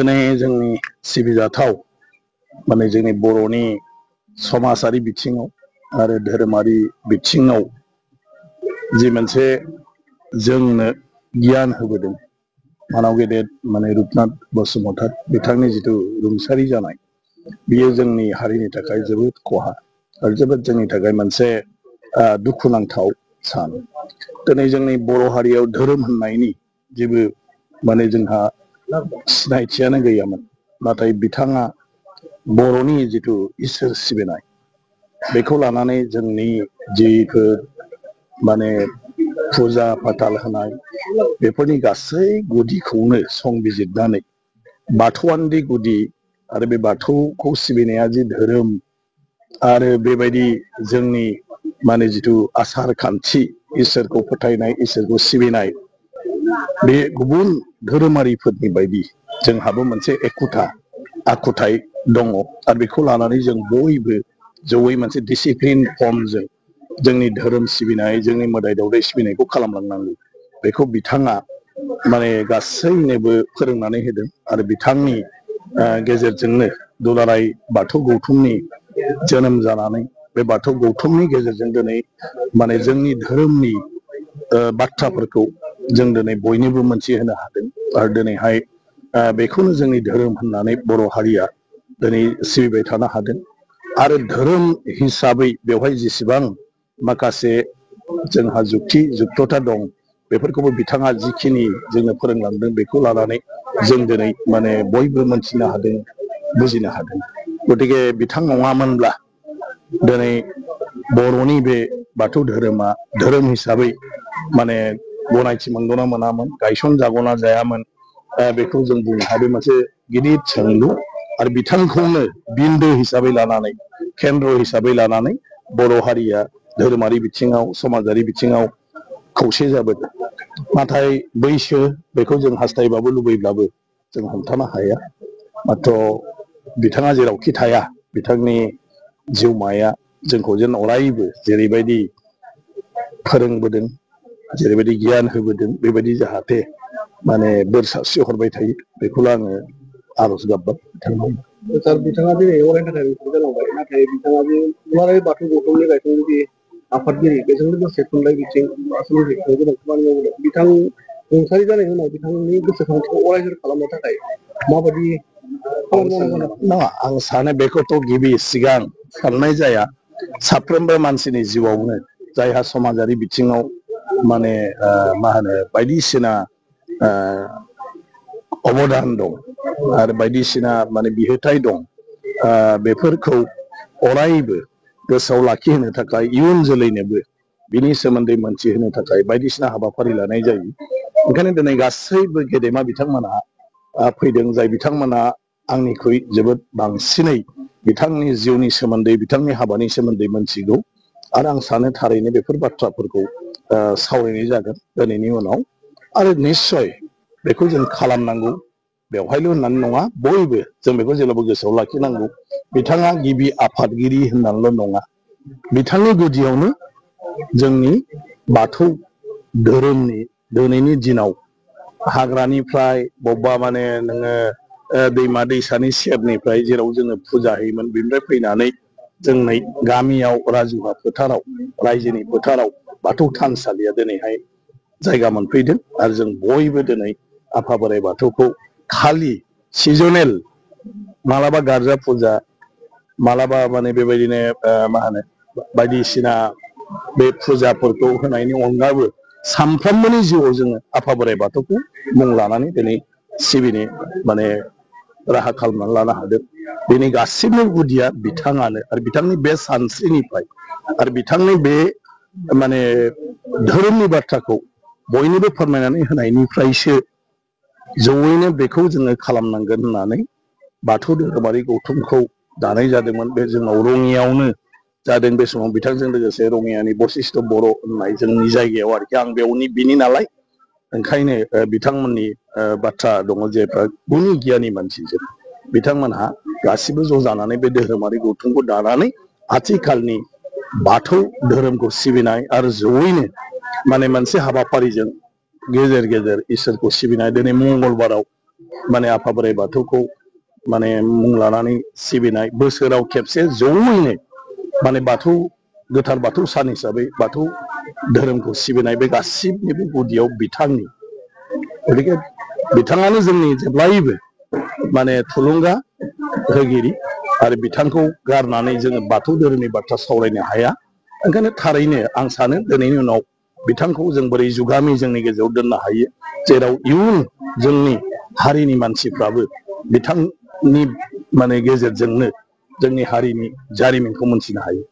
दिनै जोंनि सिबिजाथाव माने जोंनि बर'नि समाजारि बिथिङाव आरो धोरोमारि बिथिङाव जि मोनसे जोंनो गियान होबोदों मानाव गेदेर माने रुपनाथ बसुमतारी बिथांनि जिथु रुंसारि जानाय बियो जोंनि हारिनि थाखाय जोबोद खहा आरो जोबोद जोंनि थाखाय मोनसे दुखुनांथाव सान। दिनै जोंनि बर' हारियाव धोरोम होननायनि जेबो माने जोंहा सिनायथियानो गैयामोन, नाथाय बिथाङा बर'नि जिथु इसोर सिबिनाय बेखौ लानानै जोंनि जिफोर माने फुजा फाथाल होनाय बेफोरनि गासै गुदिखौनो संबिजिरनानै बाथौआनोदि गुदि आरो बे बाथौखौ सिबिनाया जि धोरोम आरो बेबायदि जोंनि माने जिथु आसार खान्थि इसोरखौ फोथायनाय इसोरखौ सिबिनाय बे गुबुन धोरोमारिफोरनि बायदि जोंहाबो मोनसे एखुथा आखुथाय दङ आरो बेखौ लानानै जों बयबो जयै मोनसे डिसिप्लिन फर्मजों जोंनि धोरोम सिबिनाय जोंनि मोदाय दावदाय सिबिनायखौ खालामलांनांगौ। बेखौ बिथाङा माने गासैनोबो फोरोंनानै होदों आरो बिथांनि गेजेरजोंनो दुलाराय बाथौ गौथुमनि जोनोम जानानै बे बाथौ गौथुमनि गेजेरजों दिनै माने जोंनि धोरोमनि बाथ्राफोरखौ जों दिनै बयनोबो मोनथिहोनो हादों आरो दिनैहाय बेखौनो जोंनि धोरोम होननानै बर' हारिया दिनै सिबिबाय थानो हादों। आरो धोरोम हिसाबै बेवहाय जेसेबां माखासे जोंहा जुक्तता दं बेफोरखौबो बिथाङा जिखिनि जोंनो फोरोंलांदों बेखौ लानानै जों दिनै माने बयबो मोनथिनो हादों बुजिनो हादों। गतिके बिथां नङामोनब्ला दिनै बर'नि बे बाथौ धोरोमा धोरोम हिसाबै माने गनायथि मोनगौना मोनामोन, गायसन जागौना जायामोन, बेखौ जों बुंनो हायो। मोनसे गिदिर सोंलु आरो बिथांखौनो बिन्दो हिसाबै लानानै केन्द्र हिसाबै लानानै बर' हारिया धोरोमारि बिथिङाव समाजारि बिथिङाव खौसे जाबोदों। नाथाय बैसो बेखौ जों हास्थायबाबो लुबैब्लाबो जों हमथानो हाया। माथ्र बिथाङा जेरावखि थाया बिथांनि जिउमाया जोंखौ जेन अरायबो जेरैबायदि फोरोंबोदों जेरैबायदि गियान होबोदों बेबायदि जाहाथे माने बोर सारस्रि हरबाय थायो बेखौल' आङो आर'ज गाबबाय बिथांनाव। सार बिथाङा दिनै अरायनि थाखाय रुंसारि जालांबाय, नाथाय बिथाङा जे दुलाराय बाथौ गौथुमनि गायसनगिरि आफादगिरि बेजों लोगोसे थुनलाइ बिथिं आसामनि बिथिङाव गोबां खामानि मावदों। बिथां रुंसारि जानायनि उनाव बिथांनि गोसोखांथिखौ अरायसर खालामनो थाखाय माबायदि खामानि मावनांगौ? नङा, आं सानो बेखौथ' गिबि सिगां साननाय जाया। साफ्रोमबो मानसिनि जिउआवनो जायहा समाजारि बिथिङाव माने मा होनो बायदिसिना अबदान दं आरो बायदिसिना माने बिहोथाय दं, बेफोरखौ अरायबो गोसोआव लाखिहोनो थाखाय इयुन जोलैनोबो बिनि सोमोन्दै मोनथिहोनो थाखाय बायदिसिना हाबाफारि लानाय जायो। ओंखायनो दिनै गासैबो गेदेमा बिथांमोनहा फैदों, जाय बिथांमोना आंनिख्रुइ जोबोद बांसिनै बिथांनि जिउनि सोमोन्दै बिथांनि हाबानि सोमोन्दै मोनथिगौ आरो आं सानो थारैनो बेफोर बाथ्राफोरखौ सावरायनाय जागोन दिनैनि उनाव आरो निस्सय बेखौ जों खालामनांगौ। बेवहायल' होननानै नङा, बयबो जों बेखौ जेब्लाबो गोसोआव लाखिनांगौ। बिथाङा गिबि आफादगिरि होननानैल' नङा, बिथांनि गुदियावनो जोंनि बाथौ धोरोमनि दिनैनि दिनाव हाग्रानिफ्राय बबेबा माने नोङो दैमा दैसानि सेरनिफ्राय जेराव जोङो फुजा होयोमोन बेनिफ्राय फैनानै जोंनि गामियाव राजुहा फोथाराव रायजोनि फोथाराव बाथौ थानसालिया दिनैहाय जायगा मोनफैदों आरो जों बयबो दिनै आफा बोराइ बाथौखौ खालि सिजनेल मालाबा गारजा फुजा मालाबा माने बेबायदिनो मा होनो बायदिसिना बे फुजाफोरखौ होनायनि अनगाबो सानफ्रोमबोनि जिउआव जोङो आफा बोराइ बाथौखौ मुं लानानै दिनै सिबिनो माने राहा खालामनानै लानो हादों। बेनि गासिबो गुदिया बिथाङानो आरो बिथांनि बे सानस्रिनिफ्राय आरो बिथांनि बे माने धोरोमनि बाथ्राखौ बयनोबो फोरमायनानै होनायनिफ्रायसो जयैनो बेखौ जोङो खालामनांगोन होननानै बाथौ धोरोमारि गौथुमखौ दानाय जादोंमोन। बे जोंनाव रङियावनो जादों। बे समाव बिथांजों लोगोसे रङियानि बशिष्ट बर' होननाय जोंनि जायगायाव आरोखि आं बेयावनि बिनि नालाय ओंखायनो बिथांमोननि बाथ्रा दङ जे गुनि गियानि मानसिजों बिथांमोनहा गासिबो ज' जानानै बे धोरोमारि गौथुमखौ दानानै आथिखालनि बाथौ धोरोमखौ सिबिनाय आरो जयैनो माने मोनसे हाबाफारिजों गेजेर गेजेर इसोरखौ सिबिनाय दिनै मंगलबाराव माने आफा बोराइ बाथौखौ माने मुं लानानै सिबिनाय बोसोराव खेबसे जयैनो माने बाथौ गोथार बाथौ सान हिसाबै बाथौ धोरोमखौ सिबिनाय बे गासिबनिबो गुदियाव बिथांनि गतिके बिथाङानो जोंनि जेब्लायबो माने थुलुंगा होगिरि आरो बिथांखौ गारनानै जोङो बाथौ धोरोमनि बाथ्रा सावरायनो हाया। ओंखायनो थारैनो आं सानो दिनैनि उनाव बिथांखौ जों बोरै जुगामि जोंनि गेजेराव दोननो हायो जेराव इयुन जोंनि हारिनि मानसिफ्राबो बिथांनि माने गेजेरजोंनो जोंनि हारिनि जारिमिनखौ मोनथिनो हायो।